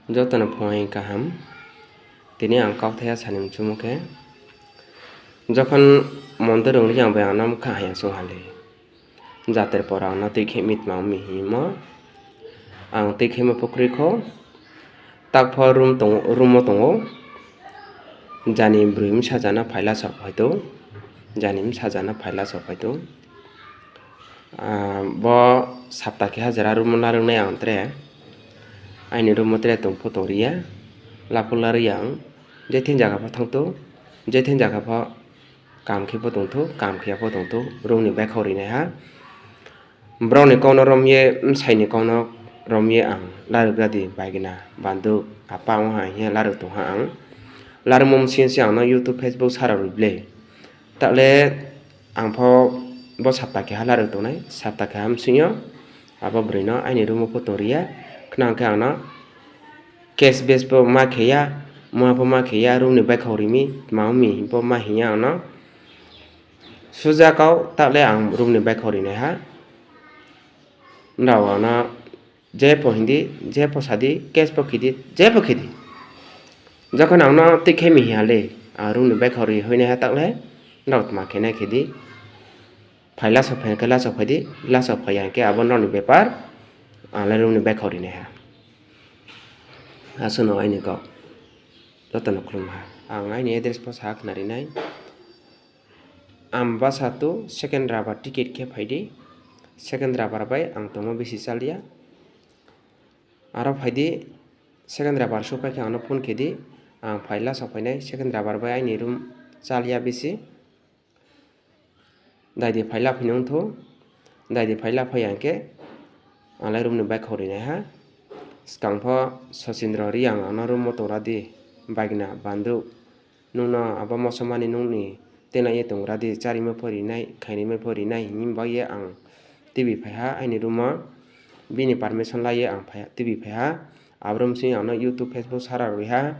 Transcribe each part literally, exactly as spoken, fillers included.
Joto no phuaing kaham. Tini ang kauthai ya sani mchumo khe, jokhon mondir rung ri ang bai ang no mkha haya sung ha le. Jater por ang no tuikhemi tma mi hingmo. Ang tuikhemo pho kroi kho. Tak pho room tong, room wo tong ou. Jani broi bsa jana phaila sok phai tou. Jani bsa jana phaila sok phai tou. Ah, bo sapta keha jera room wo larwk nai ang tre. Aini room wo tre tong pho tong ri ya. Lapho larwk ya ang. Je thing jaga pho thanng tou. Je thing jaga pho kam khe pho tong thou, kam khe ya pho tong thou. Room ni baikho ri nai ha. Brao ni kau no rom ye, bsai ni kau no rom ye ang larwk ra di, baigna, banduk, apa ong ha hing ye larwk tong ha ang. Larwkmo bsing se ang no YouTube, Facebook sara roi ble. Taoh le ang pho bo sapta keha larwk tongnai, sapta keha bsing yo abo broi no aini room wo pho tong ri ya, khnang khe ang no cash base pho ma khe ya, muha pho ma khe ya, room ni baikho ri mi, tma ong mi hing pho ma hing ya ang no. Suja kau, taoh le ang room ni baikho ri nai ha. Nrao ang no jepho hing di, jepho sa di, cash pho khe di, jepho khe di. Jokhon ang no tuikhemi hing ha le, ang room ni baikho ri hoih nai ha taoh le, nrao tma khe nai khe di. Phai lasao phai khe lasao phai di, lasao phai ya hing khe abo nrao ni bepar, ang le room ni baikho ri nai ha. Asuh no aini kau. Joto no khlum ha. Ang aini address pho sa khnari nai. Ambasa to Second Rubber ticket khe phai di. Second Rubber bai ang tongmo bisi chal ya. Aro phai di, Second Rubber souhpai khe ang no phone khe di. Ang phai lasao phai nai, Second Rubber bai aini room chal ya bisi. Dai di phai la phai nung thou. Dai di phai la phai ya hing khe, ang le room ni baikho ri nai ha. Skang pho Sachindra Reang ang no room wo tong ra di, baigna, banduk. Nung no abo mosomani nung ni tenai ye tong ra di, chárimo pho ri nai, khairimo pho ri nai hing bai ye ang tuibi phai ha aini room wo. Bini permission la ye ang phai ha, tuibi phai ha. Abo room sing ang no YouTube, Facebook sara roi ha.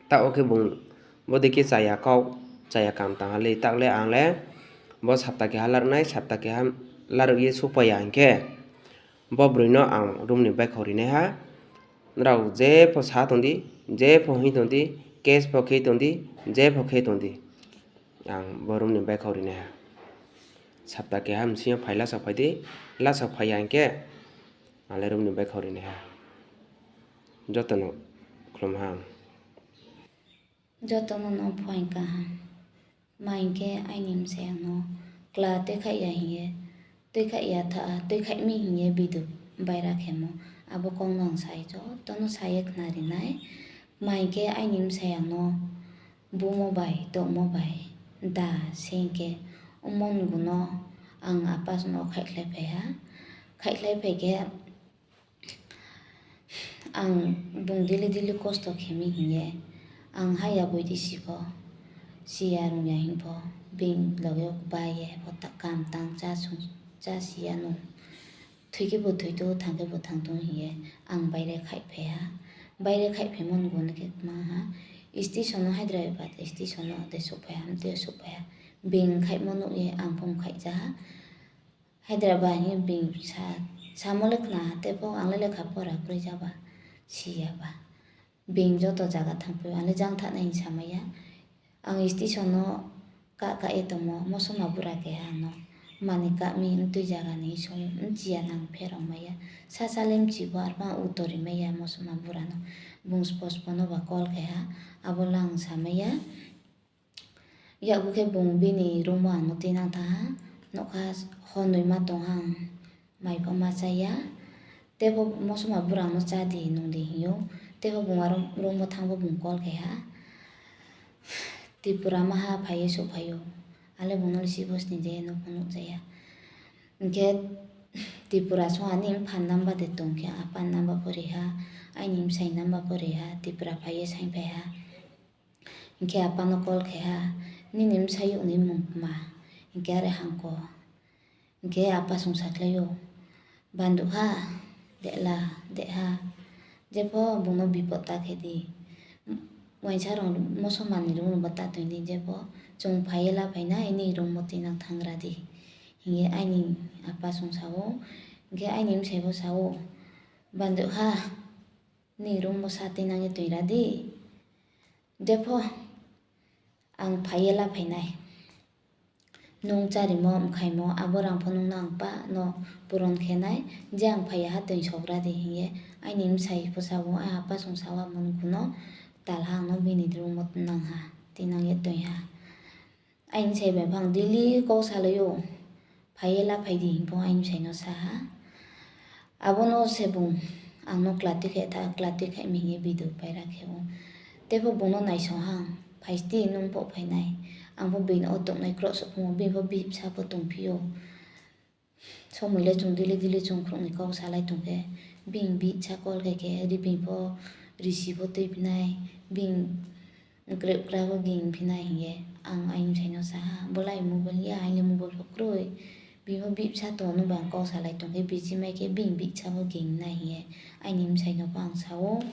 Taoh wo khe bung bodei khe chaya kau, chaya kam tang ha le, taoh le ang le bo sapta keha larwk nai, sapta keha larwk ye souhpai ya hing khe, bo broi no ang room ni baikho ri nai ha. Nrao jepho sa tong di, jepho hing tong di, cash pho khe tong di, jepho khe tong di. Ang bo room ni baikho ri nai ha. Sapta keha bsing yo phai lasao phai di, lasao phai ya hing khe, ang le room ni baikho ri nai ha. Joto no khlum ha ang. Joto no no phuaing kaham. Ma hing khe aini bsai ang no kla tuikhaih ya hing ye, tuikhaih ya tha, tuikhaih mi hing ye bidu baira khemo. Abo kau no ang sai joto no sa ye khnari nai. Ma hing khe aini bsai ang no bumo bai, touhmo bai, da se hing khe, omo ngu no ang apa no khaihkhlai phai ha. Khaihkhlai phai khe, ang bung daily daily kosto khe mi hing ye, ang haya boi di si pho, si ya rung ya hing pho, bini loge o bai ye pho ta-, kam tang chá sung, chá si ya no. Thoi khe bo thoi tong, thang khe bo thang tong hing ye, ang baire khaihphai ha. Baire khaihphaimo ngu no khe tma ha, station no, Hyderabad station no de souhphai ha, mtui souhphai ha. Bini khaihmo nuh ye ang pho khaih ja ha. Hyderabad hing ye bini sa, samo le khna ha, tei pho ang le lekha pora kroi ja ba, si ya ba. Bini joto zaga thanngphai, ang le jang thanai hing samai ya. Ang station no kah kah ye tongmo, mosoma bura keha ang no mani kah mi, mtui zaga ni song, mchi ya nang pherao mai ya. Sasa le mchi bo, arphuh ang uto ri mai ya mosoma bura no. Bung spo spo no ba call khe ha, abo le ang samai ya. Yakgu khe bung bini room wo ang no tuinang thanng ha, nougkha hor noima tong ha ang, mai pho ma chá ya. Tei pho mosoma bura ang no chá di, nung di hing ou. Tei pho bung aro room wo thanng pho bung call khe ha. Tripura maha phai ye souhphai ou. Ang le bung no le si bo sni je no pho nuh ja ya. Hing khe Tripura song ani mpha ni number de tong khe, apa ni number pho ri ha, aini bsai ni number pho ri ha, Tripura phai ye saingphai ha. Hing khe apa no call khe ha, nini bsayouh ni mmung tma? Hing khe are hangko. Hing khe apa sungsa khlai ou, Banduh ha, dehla, deh ha, jepho bung no bipod ta khe di. Uaingsa rao mosoma ni room no bo ta toing di, jepho chung phai ye la phai nai, nini room wo tuinang thanng ra di, hing ye aini apa sungsa ou. Hing khe aini bsai pho sa ou, Banduh ha, Ni room wo sa tuinang ye tuingra di. Jepho ang phai ye la phai nai. Nung chárimo, mkhaimo, abo rang pho nung no ang pa no puron khe nai, je ang phai ya ha tuisogra di hing ye. Aini bsai pho sa ou, ai apa song sa ou, abo ni khuno talha ang no bini room wo nang ha, tuinang ye tuin ha. Aini bsai bai pho ang daily kau salai ou, phai ye la phai di hing pho aini bsai no sa ha. Abo no se bung ang no kla tuikhaih tha, kla tuikhaih mi hing ye video paira khe ou. Tei pho bung no naisong ha ang, phai sti nung pho phai nai. Ang pho bini o tongnai kroh souh phung ou, bini pho bihbsa pho tongphi ou. Somoi le chung daily daily chung khrouh ni kau salai tong khe, bini bihbsa call khe khe, ri bini pho risi pho tuiphi nai, bini krepkra pho ging phi nai hing ye ang aini bsai no sa ha. Bo le aini mobile ya, aini mobile pho kroi. Bini pho bihbsa tong, nung bai ang kau salai tong khe, bisi mai khe bini bihbsa pho ging nai hing ye aini bsai no pho ang sa ou.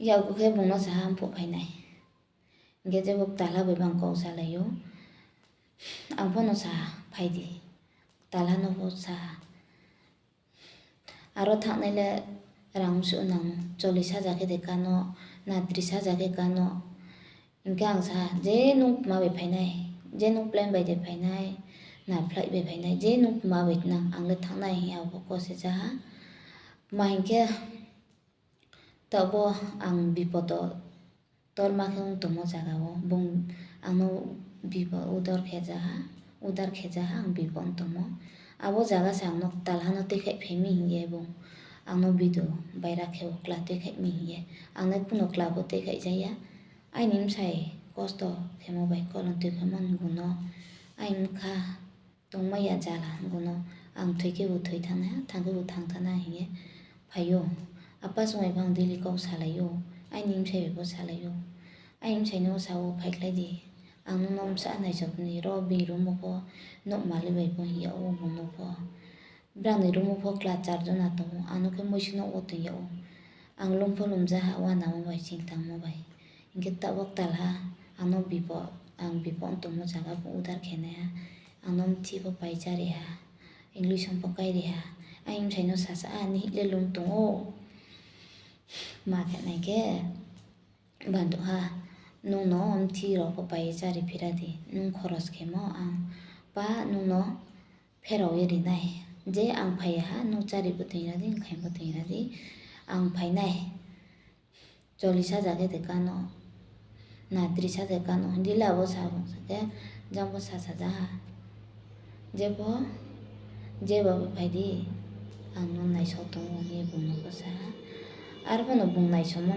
Yakgu khe bung no sa ha, ang pho phai nai. Hing khe jepho talha bai bang kau salai ou. Ang pho no sa ha, phai di. Talha no pho sa ha. Aro thanngnai le rang msuh nang, chollish hajar khe de kano, na tris hajar khe kano. Hing khe ang sa ha, je nung tma bai phai nai, je nung plane bai de phai nai, na flight bai phai nai, je nung tma bai nang, ang le thanngnai hing ye abo kau se sa ha. Tma hing khe, taoh bo ang bipod wo torma khe ong tongmo zaga wo, bung ang no bipod udar khe ja ha, udar khe ja ha ang bipod ong tongmo. Abo zaga se ang no talha no tuikhaih phai mi hing ye bung ang no video paira khe ou, kla tuikhaih mi hing ye. Ang no kuno kla pho tuikhaih ja ya. Aini bsai kosto khemo bai kolom tuikhaimo ni gung no, aini bkha tongmai ya jala gung no, ang thoi khebu thoi thanng nai, thanng khebu thanng thanng nai hing ye phai ou. Apa song bai pho ang daily kau salai ou, aini bsai bai pho salai ou. Aini bsai no sa ou, phaikhlai di. Ang nung no bsa naisoh ni ro, bini room wo pho nouh malik bai pho hing yag ou, bung no pho. Brang ni room wo pho kla char jona tong ou, ang no khe muisu nouh wo toing yag ou. Ang lum pho lumja ha, uanamo bai, singtangmo bai. Hing khe taoh wo talha, ang no bipod, ang bipod ong tongmo zaga bung udar khe nai ha. Ang no mthi pho pai chári ha, English song pho káiri ha. Aini bsai no sasa, a, nihih le lum tong ou. Ma khe nai khe, bandu ha, nung no mthi rao pho pai ye chári phira di, nung khoros khemo ang pa nung no pherao ye ri nai. Je ang phai ya ha, nung chári pho toingra di, mkhai pho toingra di, ang phai nai. Chollish hajar khe de kano, na tris hajar kano, hing di le abo sa bung sa khe, jang pho sasa ja ha. Jepho, je ba phai di, ang no naisoh tong ou hing ye bung no pho sa ha. Arphuh no bung naisohmo,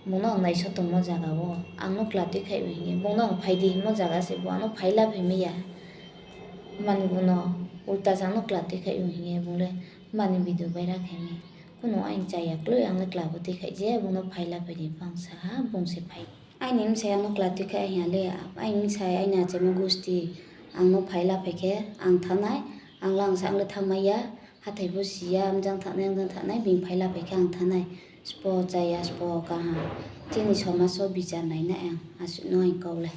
bung no ang naisoh tongmo zaga wo, ang no kla tuikhaih ou hing ye, bung no ang phai di hingmo zaga se bo ang no phai la phai mai ya. Mani bung no ulta se ang no kla tuikhaih ou hing ye, bung le mani video paira khe mi. Kuno aini chaya kloi, ang le kla bo tuikhaih je, bung no phai la phai di pho ang sa ha, bung se phai. Aini bsai ang no kla tuikhaih hing ya le, aini bsai aini achaimo gusti ang no phai la phai khe ang thanng nai, ang le ang sa ang le thanngmai ya, hathái pho si ya, mjang thanngnai, mjang thanngnai, bini phai la phai khe ang thanng nai. Sbo chaya, sbo kaham. Chini somaj wo bichar nai nai ang, asuh no aini kau le.